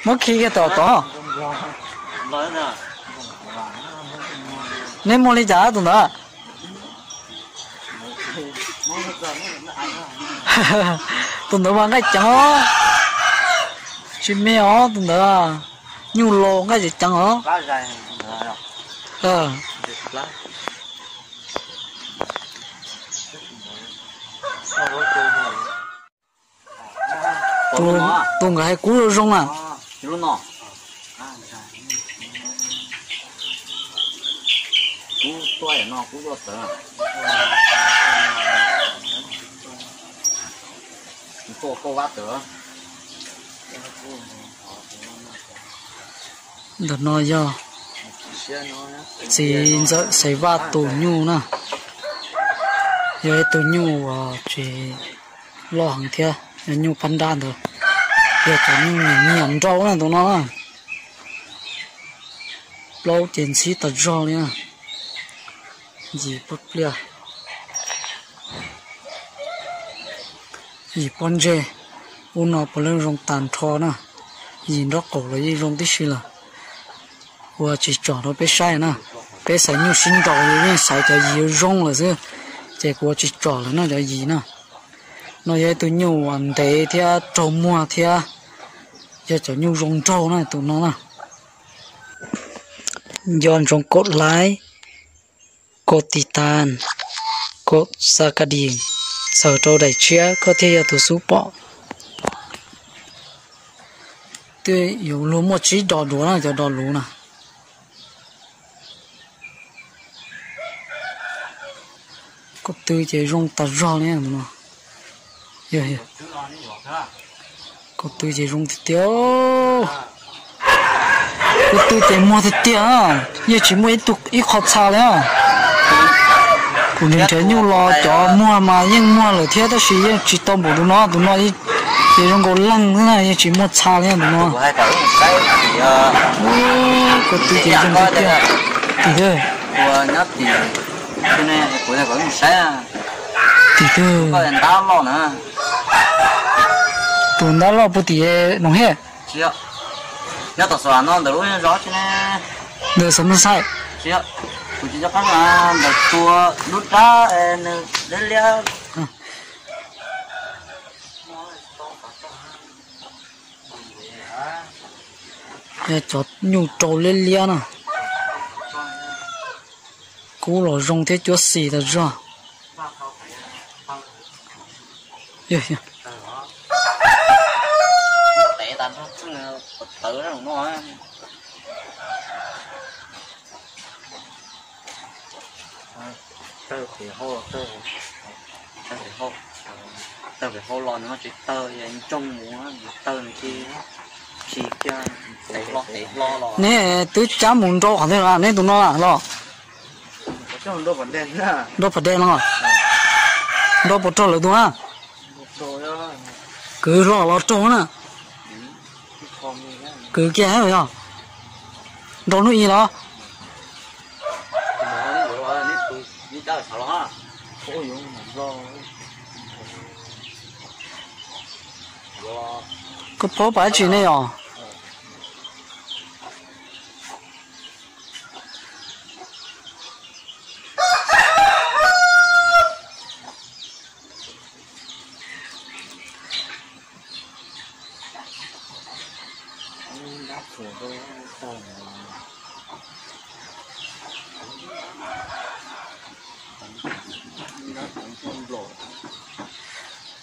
Muab khi kiag tom tod. Neb muag li cas tus ntawd? Tus ntawd mas nqaij ceev os. Tsis me os tus ntawd. Nyuj laus nqaij ceev os. Tus nkawd hais kub zoo zoo na. Ntawm no yog txiv ntxawm Xaiv Vaj tus nyuj na. Yog ib tug nyuj uas tsis loj heev thiab, yog nyuj phab nrab ntawd. Yog cov nyuj nyiam nyiam nrau na tus no na. Plaub ces ntxhib tas zog li na. Yim pob pliaj, yim pob ntseg, ub no puav leej zoo tag nrho na. Yim nraub qaum los yeej zoo tib si lawm. Kuv tsis tsom rau peb saib na, peb xaiv nyuj sib nraus yeej xaiv cov yim zoo lawm xwb, ces kuv tsis tsom lawm no cov yim na. No yog ib tug nyuj uas ntev thiab raug muag thiab, yog cov nyuj zoo nraug na tus no na. Nco ntsoov kaum like, kaum tiv tas, kaum xa ka dim, txhawm rau daim tshiab koj thiaj yog tus xub pom. Twb yuav luag muaj tsib dos duav na cov dos luv na. Kaum tw ces zoo tas zog li no. Kaum tw ces zoo tiag tiag. Kaum tw ces muag tiag tiag, yeej tsis muaj ib qho txha li. Kuv nrhiav nrhiav nyuj los cov muag mas yeej muag lawm thiab tab sis yeej tsis tau npaum tus no, tus no ces zoo nkaus leej xwb na, yeej tsis muaj txha li tus no. Kaum tw ces zoo tiag tiag. Tim twg? Tim twg? Tus ntab loj puag tim Noom Hiaj. Nyob tom Xav Mas no ntawm lub zos tsi ne. Ntawm Xav Mas Xais. Kuv tsis nco qab ntawm tua lub rab nws liab liab. Yog cov nyuj rau liab liab na. Kub los zoo thiab cuab xis tas zog. Tawg pem hau los, tawg pem hau los nws tsis tawg, ncooj mus tawg nws cia, tsis kiag, los tes hlo los. Neb twb cab mus nrau qhov twg los neb tus no los? Nrau pam dej no, nrau puas raug lawv tus na? Kwv hlo los raug na. Kwv kiag yog nrau hnub i los. Koj phob pam tsi ne yom?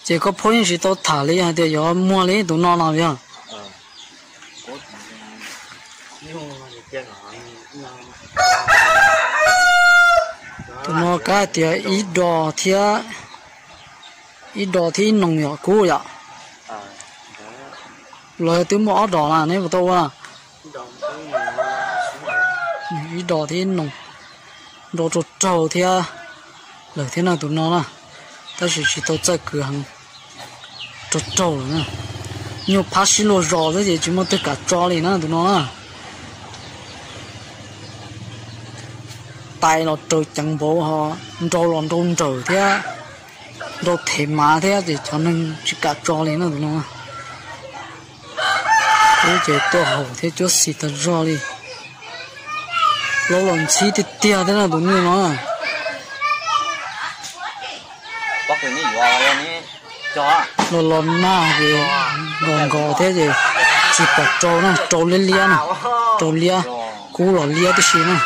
Ces koj phob yeej tsis tau tham li hais tias yuav muag li tus no no yog. Tus no kab hais tias ib dos thiab, ib dos thiab ib noog yom, kub yom. Los twb muaj ob dos na, neb puas tau ua na? Ib dos thiab ib noog, nrau raug raug thiab lawm thiab na tus no na, tab sis tsis tau txawj kwv heev, raug raug lawm na. Nyuj phab sib luag zos xwb ces tsis muaj twg kam tso li na tus no na. Tais los raws ceev npaum ho, nrau los nrau nrawm thiab. Nrau thev mav thiab ces cov neeg tsis kam tso li no tus no. Ub, ces tuaj haum thiab cuab xis tag zog li. Plaub los ntxhib tiag tiag thiab no tus nyuj no. Los los nag ces nkaus nkaus thiab ces tsis pom rau na, rau liab liab na, rau liab, kub los liab tib si na.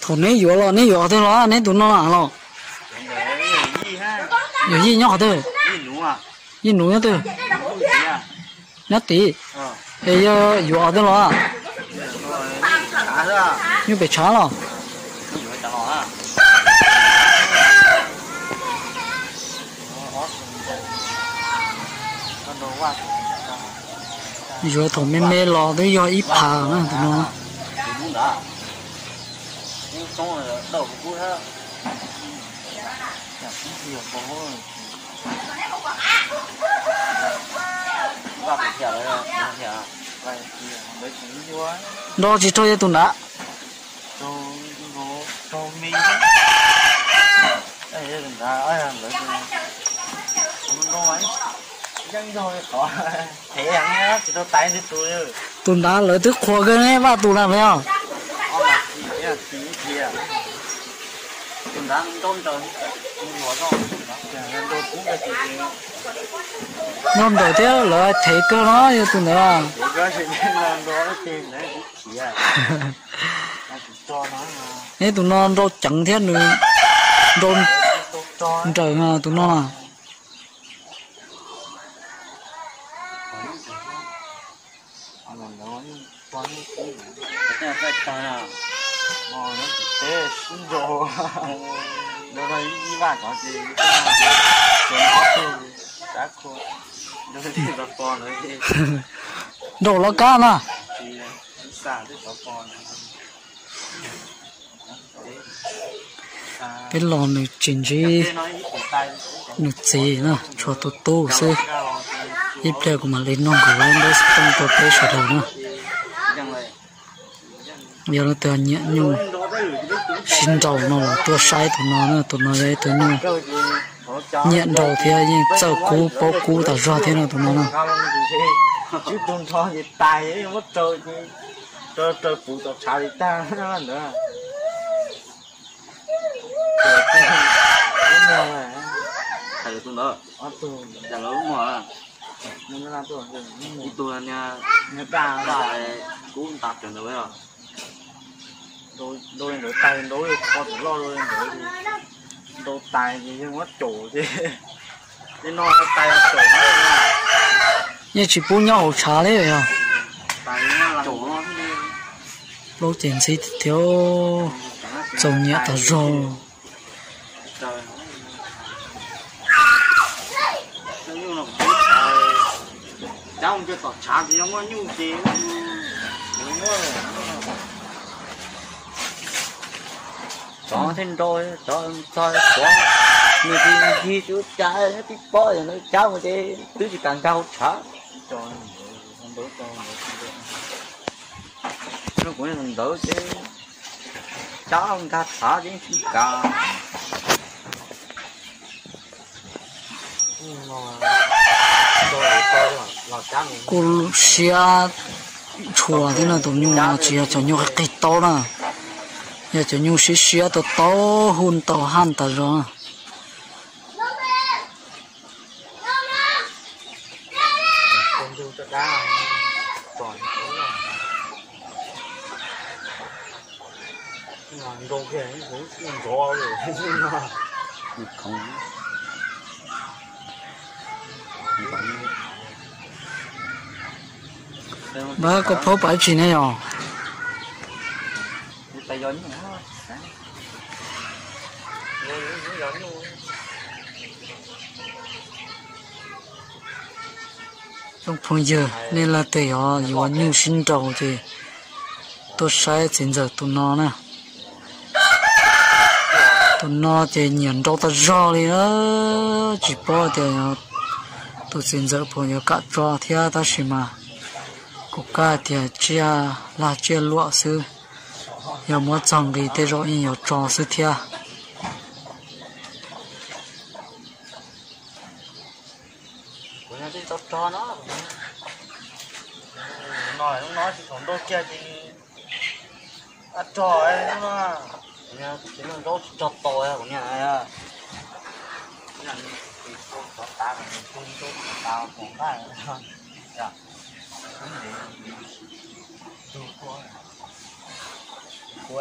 Thaum neb yuav los neb yuav qhov twg los neb tus no los? Yog yij nyob qhov twg? Yij nuv nyob twg? Nyob tid. Es yog yuav qhov twg los? Nyuj pem tshav los? Yuav thaum me me los twb yog ib phav na tus no. Nrau tsis raug yog tus nrad. Tus nrad lawv twb qhuas kawg ne, vaj tus na me os. Nrau nraud thiab lawv thev kawg no yog tus ntawd. Neb tus no nrau ceev thiab nws nrau nraws tus no. Nrau los kab na. Peb los nws tsis ntsib nws txiv na, tshuav tus tub xwb. Ib pliag kuv mam li nug nkaus lawv ntaub xov tooj rau peb sawv daws na. Yog leej twg nyiam nyuj sib nraus no los tuaj saib tus no na, tus no yog ib tug nyuj nyiam nraus thiab yeej txawj kub paub kub tas zog thiab no tus no na. Ib tug kub ntas rawv ntawd, nrau li ntawd tag nrau kho tus loj li ntawd, nrau tais ces yog muab caum ces, tej no tais caum. Yeej tsis pub nyob hauv tshav li yog. Plaub ces ntxhib tiag, txaus nyiam tas zog. Cov thiaj nrau, cov txog cov nws tsis ncig tsis ua cas, nyob tib pob nws cab mus ces twb tsis kam nkag hauv tshav. Kuv ntawd ces cab nkag tshav ces tsis kam. Kuj siab tshua thiab no, tus nyuj no tsis yog cov nyuj qig taub na, yog cov nyuj siab siab tau taub hu tau haj tas zog. Npawg, koj phaub pais tsis ne yog? Tsoom phooj ywg, nej leej twg yog yuav nyuj sib nraus ces tuaj saib txiv ntxawm tus no na. Tus no ces nyiam nrau tag zog li na, tsis paub tias yog Tus txiv ntxawm puas yuav kam tso thiab, tab sis mas kuv kav tias tsiaj lag tsiaj luam xwb, yog muab txog nqi tej zaum yeej yuav tso xwb thiab. Kuv tsis tau rog no, no lub no tsis tau nrog kiag ces a rog no, kuv niag tsis noj zaub tsis rog tau kuv niag, tov tav tub tub tav pom nqaij, kuv